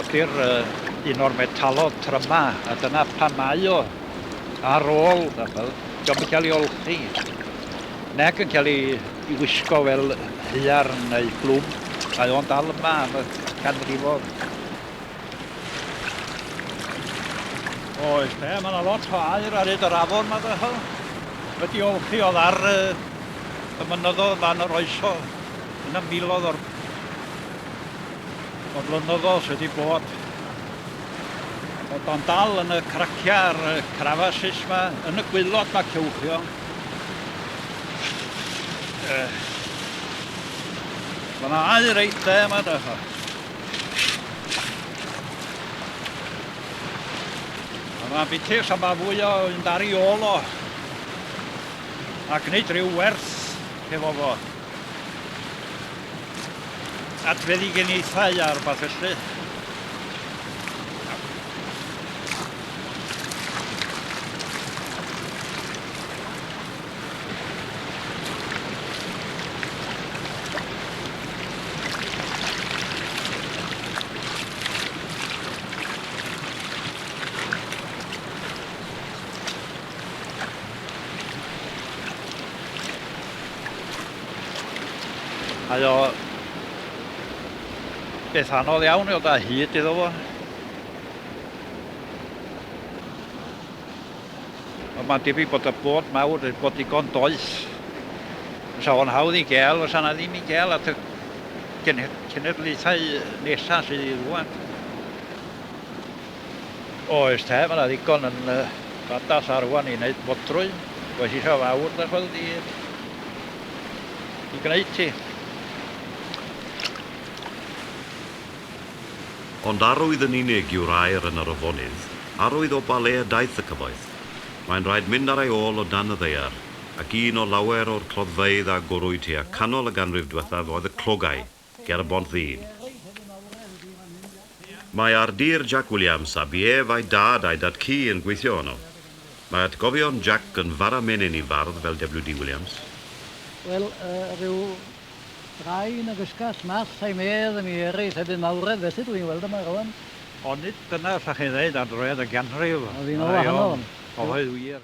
ydy'r un o'r metalod tryma, a dyna pam mae o ar ôl, dio'm yn cael ei olchi, nag yn cael ei i wisgo fel haearn neu blwm, mae o'n dal yma am y canrifoedd. Oes, be, mae yna lot o aer ar hyd yr afon yma, dych Wedi olchi oedd ar y, y mynyddoedd yma yn yr oesoedd, yn y miloedd o'r, o flynyddoedd sydd wedi bod. Bod o'n dal yn y craciau a'r cravasis yma, yn y gwaelod mae cewchion. Mae yna aer reit dde yma, dych Mae'n biti os mae fwy o fynd ar ei ôl o. A gwneud rhyw werth hefo fo. At feddyginiaethau a rhywbeth felly. Mae o beth anodd iawn i ddod â hyd iddo fo. Ond mae'n debyg bod y bot mawr wedi bod digon doeth. Fysa fo'n hawdd i gael, fysa 'na ddim i gael at y cenedlaethau nesaf sydd i ddŵad. Oes te, mae 'na ddigon yn fadas ar rwan i wneud modrwy. Oes eisiau fawr, da chweld, i, i gwneud ti. Ond arwydd yn unig yw'r aer yn yr afonydd, arwydd o ba le y daeth y cyfoeth. Mae'n rhaid mynd ar ei ôl o dan y ddaear, ac un o lawer o'r cloddfeydd a agorwyd tua canol y ganrif diwethaf oedd y Clogau, ger y Bont Ddyn. Mae ar dir Jack Williams a bu ef a'i dad a'i dad-cu yn gweithio yno. Mae atgofion Jack yn fara menyn i fardd fel WD Williams. Wel, rhyw draen ag ysgall, mall a'i medd y mi eraill hefyd mawredd felly dwi'n weld yma rwan. Ond nid dyna 'sa chi'n ddeud ar droed y ganrif. Oedd hi'n wahanol. Oedd wir.